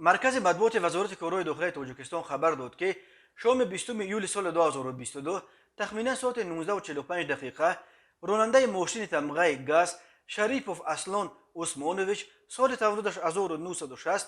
Маркази матбуоти Вазорати корҳои дохилаи Тоҷикистон хабар дод, ки шоми 20 июли соли 2022 тахминан соати 19:45 дақиқа ронандаи мошини тамғаи ГАЗ Шарипов Аслон Усмонович, соли таваллудаш 1960,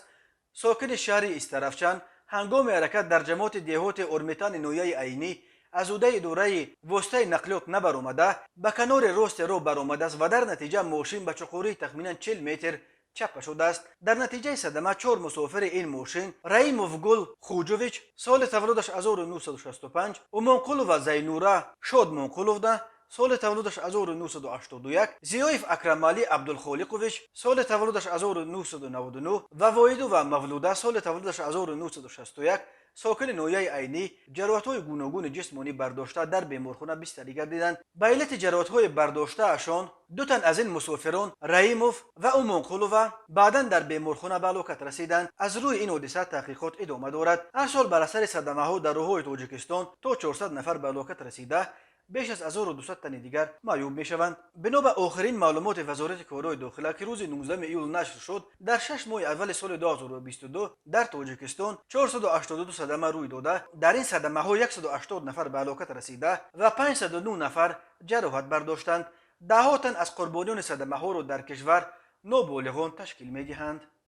сокини шаҳри Истаравшан, ҳангоми ҳаракат дар ҷамоати деҳоти Ормитани ноҳияи Айнӣ аз ҳудуди идораи воситаи нақлиёт набаромада, ба канори рости роҳ баромадааст ва дар натиҷа мошин ба чуқурии тахминан 40 метр чаппа шудааст. Дар натиҷаи садама чор мусофири ин мошин: Раимов Гул Хуҷович, соли таваллудаш 1965, Умонқулова Зайнура Шодмонқуловна, соли таваллудаш 1981, Зиёев Акрамалӣ Абдулхолиқович, соли таваллудаш 1999, ва Воидова Мавлуда, соли таваллудаш 1961, сокини ноҳияи Айнӣ, ҷароҳатҳои гуногуни ҷисмонӣ бардошта, дар беморхона бистарӣ гардиданд. Ба иллати ҷароҳатҳои бардоштаашон ду тан аз ин мусофирон, Раимов ва Умонқулова, баъдан дар беморхона ба ҳалокат расиданд. Аз рӯи ин ҳодиса таҳқиқот идома дорад. Ҳар сол бар асари садамаҳо дар роҳҳои Тоҷикистон то 400 нафар ба ҳалокат расида, беш аз 1200 тани дигар маъюб мешаванд. Бино ба охирин маълумоти Вазорати корҳои дохила, ки рӯзи 19 июл нашр шуд, дар 6 моҳи аввали соли 2022 дар Тоҷикистон 482 садама рӯй дода, дар ин садамаҳо 180 нафар ба ҳалокат расида ва 509 нафар ҷароҳат бардоштанд. Даҳҳо тан аз қурбониёни садамаҳоро дар кишвар ноболиғон ташкил медиҳанд.